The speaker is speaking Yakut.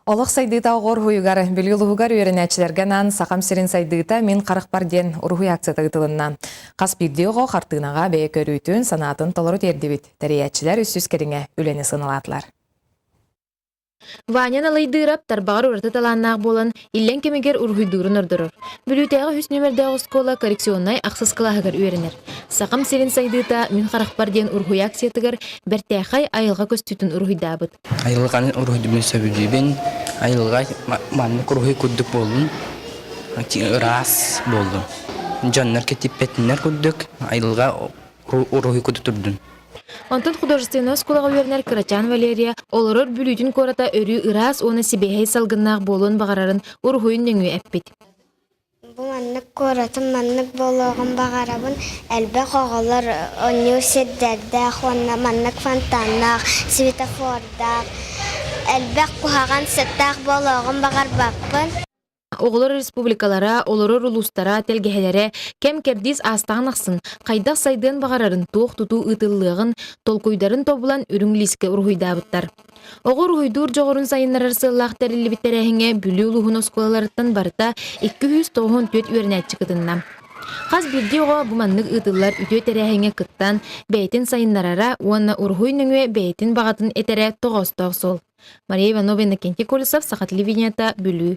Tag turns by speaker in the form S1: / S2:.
S1: Олох сайдыыта оҕо уруһуйугар, Бүлүү улууһугар үөрэнээччилэргэ анаан Сахам сирин сайдыыта мин харахпар диэн уруһуй акцията ыытылынна. Хас биирдии оҕо хартыынаҕа бэйэ көрүүтүн, санаатын толору тиэрдибит. Тэрийээччилэр үс сүүс кэриҥэ үлэни сыаналаатылар.
S2: Ваня Налайдыырап тарбаҕар ураты талааннаах буолан, иллэҥ кэмигэр уруһуйдуурун ордорор. Бүлүүтээҕи үһүс нүөмэрдээх оскуола коррекционнай ахсыс кылааһыгар үөрэнэр. Сахам сирин сайдыыта мин харахпар диэн уруһуй акциятыгар бэртээхэй айылҕа көстүүтүн уруһуйдаабыт.
S3: Айылҕаны уруһуйдуубун сөбүлүүбүн. Айылҕа маннык уруһуй курдук буоллун, ыраас буоллун. Дьоннор кэтиппэтиннэр курдук айылҕа уруһуй курдук турдун.
S2: Онтон художественнай оскуолаҕа үөрэнэр кырачаан Валерия олорор Бүлүүтүн куората өрүү ыраас уонна сибиэһэй салгыннаах буолуон баҕарарын уруһуйун нөҥүө эппит.
S4: Бу маннык куоратым маннык буолуоҕун баҕарабын. Элбэх оҕолор оонньуур сирдэрдээх уонна маннык фонтаннаах, светофордаах, элбэх куһаҕан сыттаах буолуоҕун баҕарбаппын.
S2: Оҕолор республикалара, олорор улуустара, тэлгэһэлэрэ кэм-кэрдиис аастаҕын ахсын хайдах сайдыан баҕарарын, туох тутуу ыытыллыаҕын толкуйдарын тобулан үрүҥ лиискэ уруһуйдаабыттар. Оҕо уруһуйдуур дьоҕурун сайыннарар сыаллаах тэриллибит тэрээһиҥҥэ Бүлүү улууһун оскуолаларыттан барыта 294 үөрэнээччи кытынна. Хас биирдии оҕо бу маннык ыытыллар үтүө тэрээһиҥҥэ кыттан, бэйэтин сайыннарара уонна уруһуй нөҥүө бэйэтин баҕатын этэрэ тоҕоостоох суол. Мария Иванова, Иннокентий Колесов, Саха телевидениета, Бүлүү.